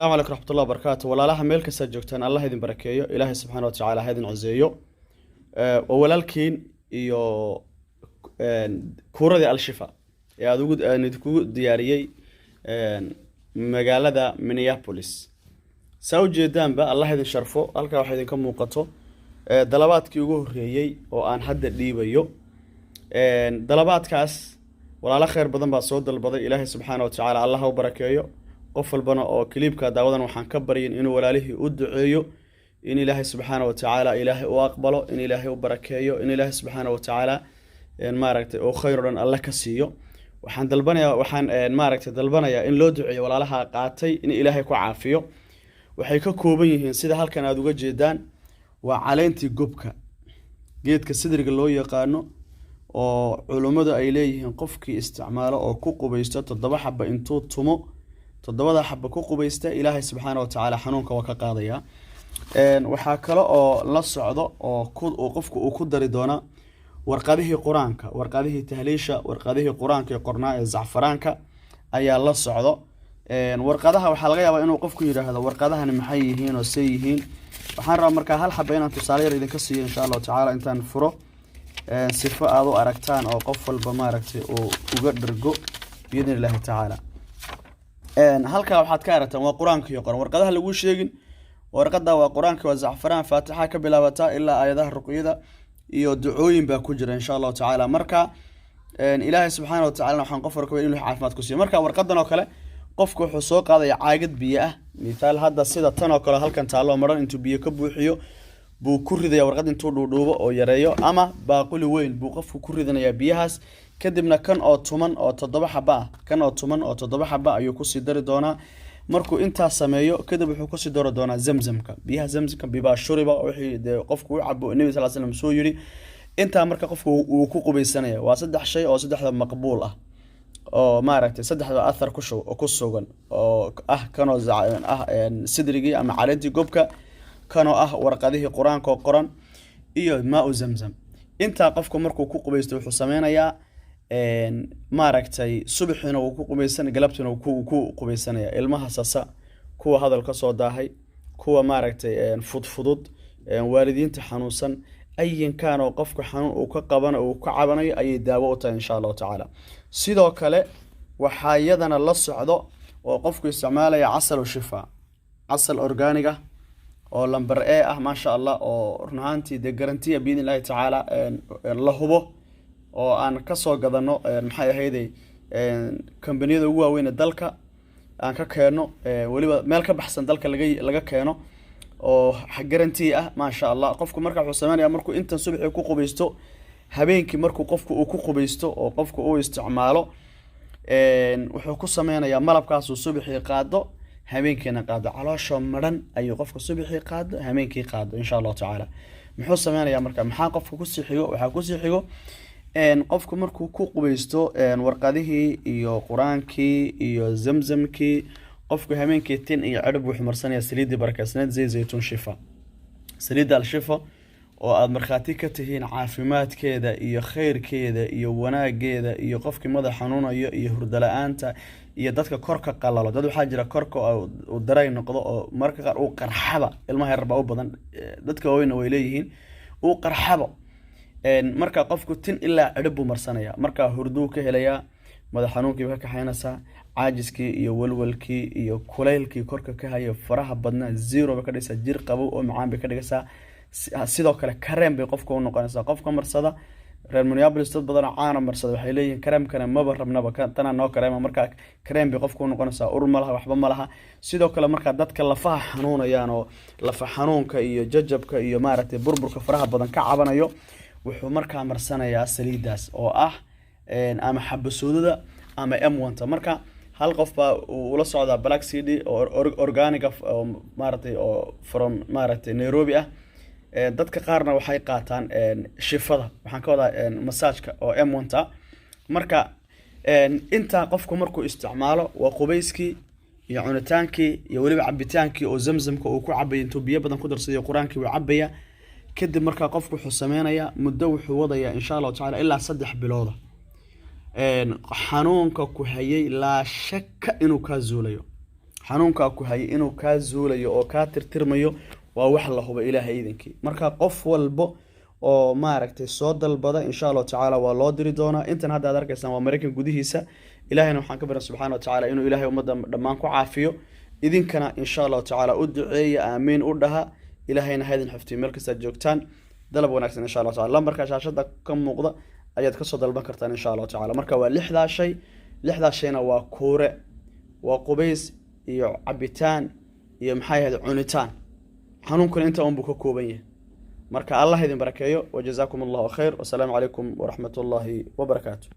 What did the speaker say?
Asalaamu calaykum raxmatullahi wabarakaatu. Walaalaha meel kastaad joogtaan, Allah idin barakeeyo, Ilaahay subxaana wa tacaala ha idin coseeyo. Waa walaalkiin iyo kuuradii Al-Shifa ee aad ugu aan idinkugu diyaariyey magaalada Minneapolis. Saa ujeedaanba, Allah idin sharfo. Halkaa waxaa idinka muuqato dalabaadkii ugu horreeyey oo aan hadda dhiibayo. Dalabaadkaas walaalo khayr badan baa soo dalbaday. Ilaahay subxaana wa tacaala Allah ha u barakeeyo. Qof walbana oo clipka daawadan waxaan ka baryin inuu walaalihii u duceeyo, in Ilaahay subxaana wa tacaala Ilaahay u aqbalo, in Ilaahay u barakeeyo, in Ilaahay subxaana wa tacaala maaragtay oo khayr o dhan Alle ka siiyo. Waxaan dalbanayaa, waxaan maaragtay dalbanayaa in loo duceeyo walaalaha qaatay, in Ilaahay ku caafiyo. Waxay ka kooban yihiin, sida halkan aada uga jeedaan, waa caleentii gobka, geedka sidriga loo yaqaano, oo culummadu ay leeyihiin qofkii isticmaalo oo ku qubaysto 7 xaba, intuu tumo 7da xaba ku qubaysta, Ilaahay subxaana wa tacaala xanuunka waa ka qaadaya. Waxaa kale oo la socdo oo qofku uu ku dari doonaa warqadihii Qur-aanka, warqadihii tahliisha, warqadihii Qur-aanka ee qornaa ee zacfaraanka ayaa la socdo. Warqadaha waxaa laga yaabaa inuu qofku yidhaahdo, "Warqadahani maxay yihiin oo say yihiin?" Waxaan rabaa markaa hal xaba inaan tusaale yar idinka siiyo, insha Allahu tacaala, intaan furo, sifo aada u aragtaan oo qof walba maaragtay uu uga dhergo, biidni Illaahi tacaala. Halkaa waxaad ka aragtaan waa Qur-aankii qoran. Warqadaha laguu sheegin, warqada waa Qur-aanki, waa zacfaraan, Faatixa ka bilaabataa ilaa aayadaha ruqyada iyo ducooyin baa ku jira, insha Allahu tacaala. Marka Ilaahay subxaana wa tacala waxaan qof warka inuu caafimaad ku siiyo. Marka warqadan oo kale qofku wuxuu soo qaadaya caagad biyo ah, mithaal hadda sida tan oo kale halkan taallo maran, intuu biyo ka buuxiyo buu ku ridaya warqad, intuu dhuudhuubo oo yareeyo ama baaquli weyn buu qofku ku ridanayaa biyahaas. Kadibna kan oo tuman oo 7 xaba ah, kan oo tuman oo 7 xaba ayuu kusii dari doonaa. Markuu intaas sameeyo kadib, wuxuu kusii dari doonaa Zamzamka, biyaha Zamzamka, bibaa shuriba, wixii dee qofku u cabo Nebi sal slam soo yiri. Intaa marka qofku uu ku qubaysanaya waa saddex shay oo saddexda maqbuul ah, oo maaragtay saddexda athar ku sugan, oo ah kanoo ah sidrigii ama caleentii gobka, kanoo ah warqadihii Qur-aanka oo qoran, iyo maau Zamzam. Intaa qofku markuu ku qubaysto, wuxuu sameynayaa, maaragtay, subaxiina wuu ku qubaysan, galabtiina wuu ku qubaysanaya. Ilmaha sasa, kuwa hadal ka soo daahay, kuwa maaragtay fudfudud, waalidiinta xanuunsan, ayinkan oo qofka xanuun uu ka qabana uu ka cabanayo ayay daawo u tahay, insha Allahu tacaala. Sidoo kale waxaa iyadana la socdo oo qofku isticmaalaya casal shifa, casal organic ah oo number A ah, maasha Allah, oo run ahaantii dee garantiya, biidni Illahi tacaala, la hubo, oo aan kasoo gadano, maxay ahayday, kambaniyada ugu waaweyn ee dalka aan ka keeno, weliba meel ka baxsan dalka laga keeno, oo guarantee ah, maasha Allah. Qofku marka wuxuu sameynaya, markuu intan subaxii ku qubaysto, habeenkii markuu qofku uu ku qubaysto oo qofku uu isticmaalo, wuxuu ku sameynayaa malabkaasuu subaxii qaado, habeenkiina qaado. Caloosha madhan ayuu qofka subaxii qaado, habeenkii qaado, insha Allahu tacaala. Muxuu sameynayaa marka? Maxaa qofka kusii xigo? Waxaa kusii xigo, qofku markuu ku qubaysto warqadihii iyo Qur-aankii iyo Zamzamkii, qofku habeenkii tin iyo cirib wuxuu marsanayaa saliiddii barakeysneed, zayt zaytuun Shifa, saliidda Al-Shifa, oo aada markhaati ka tihiin caafimaadkeeda iyo khayrkeeda iyo wanaageeda, iyo qofkii madax xanuunayo iyo hurdo la-aanta iyo dadka korka qalalo. Dad waxaa jira korka uu daray noqdo oo mararka qaar uu qarxaba. Ilmaha yar baa u badan, dadka waaweynna way leeyihiin, uu qarxabo. Marka qofku tin ilaa cirib buu marsanaya. Marka hurduu ka helayaa, madax xanuunkii bay ka kaxaynaysaa, caajiskii iyo walwalkii iyo kulaylkii korka ka haya faraha badnaa zero bay ka dhigaysaa, jir qabow oo macaan bay ka dhigaysaa. Sidoo kale kareem bay qofka u noqonaysaa qofka marsada. Reer Minneapolis dad badan oo caana marsada waxay leeyihiin, "Kareemkana maba rabnaba, tanaa noo kareema." Markaa kareem bay qofka u noqonaysaa, ur ma laha, waxba ma laha. Sidoo kale markaa dadka lafaha xanuunayaan oo lafa xanuunka iyo jajabka iyo maaragtay burburka faraha badan ka cabanayo, wuxuu markaa marsanayaa saliidaas oo ah ama xabasoodada ama M1ta. Marka hal qof baa uu ula socdaa black seed oo organic oo maaragtay oo from maaragtay Nairobi ah. Dadka qaarna waxay qaataan shifada, waxaan ka wadaa massageka oo M1ta. Marka intaa qofku markuu isticmaalo, waa qubayskii iyo cunitaankii iyo weliba cabitaankii oo Zamzamka uu ku cabaya, intuu biyo badan ku darsadayo Qur-aankii uu cabaya. Kadib markaa qofku wuxuu sameynayaa, muddo wuxuu wadayaa, insha Allahu tacala, ilaa 3 bilooda, xanuunka ku hayay laa shaka inuu kaa zuulayo. Xanuunkaa ku hayay inuu kaa zuulayo oo kaa tirtirmayo waa wax la huba Ilaahay iidankii. Marka qof walbo oo maaragtay soo dalbada, insha Allahu tacaala waa loo diri doonaa. Intan hadda aad arkaysaan waa Maraykan gudihiisa. Ilahayna waxaan ka baran subxaana wa tacaala inuu Ilaahay ummadda dhammaan ku caafiyo. Idinkana insha Allahu tacaala u duceeya, aamiin u dhaha. Ilaahayna ha idin xiftiyo meel kastaad joogtaan. Dalab wanaagsan insha Allahu tacala. Lambarka shaashada ka muuqda ayaad kasoo dalban kartaan insha Allahu tacala. Marka waa lixdaa shay. Lixdaa shayna waa kuure, waa qubays iyo cabitaan iyo maxay ahayd, cunitaan. Xanuunkuna inta unbuu ka kooban yahay. Marka Allah idin barakeeyo. Wajazaakum Allahu khayr. Wasalaamu calaykum waraxmat ullaahi wabarakaatu.